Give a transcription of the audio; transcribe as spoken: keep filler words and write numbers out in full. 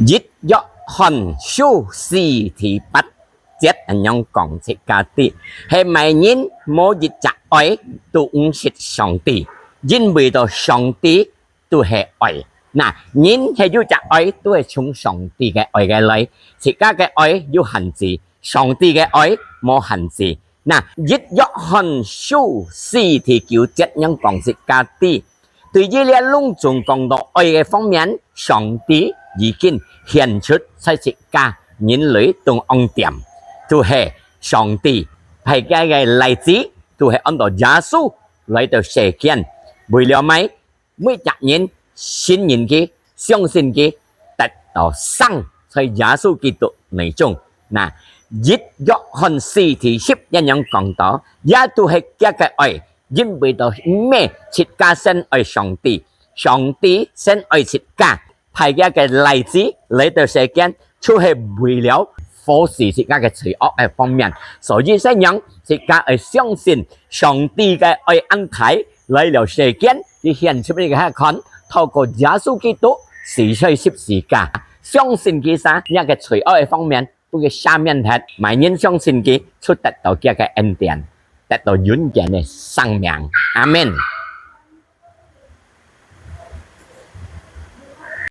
一約翰書四第八節恁樣講自家知，係麼人無一隻愛，都毋識上帝，因為到上帝都係愛。那，人係有隻愛，都係從上帝个愛个來，自家个愛有限制，上帝个愛無限制。那，一約翰書四第九節恁樣講自家知，對於這攏總講到愛个方面，上帝已經顯出在自家人類中央點，就係上帝派佢个倈子，就係安到耶穌來到世間，為了麼？每隻人信任佢、相信佢，得到生在耶穌基督內中。那，一約翰四第十恁樣講到，也都係佢个愛，因為到毋係自家先愛上帝，上帝先愛自家，派佢个倈子來到世間，就係為了 服侍自家个罪惡个方面。所以恁樣，自家愛相信上帝个愛恁大，來了世間，佢顯出分自家看，透過耶穌基督死在十字架，相信佢儕，這个罪惡个方面，分佢赦免忒，麼人相信佢，就得到佢个恩典，得到永遠个生命。阿們。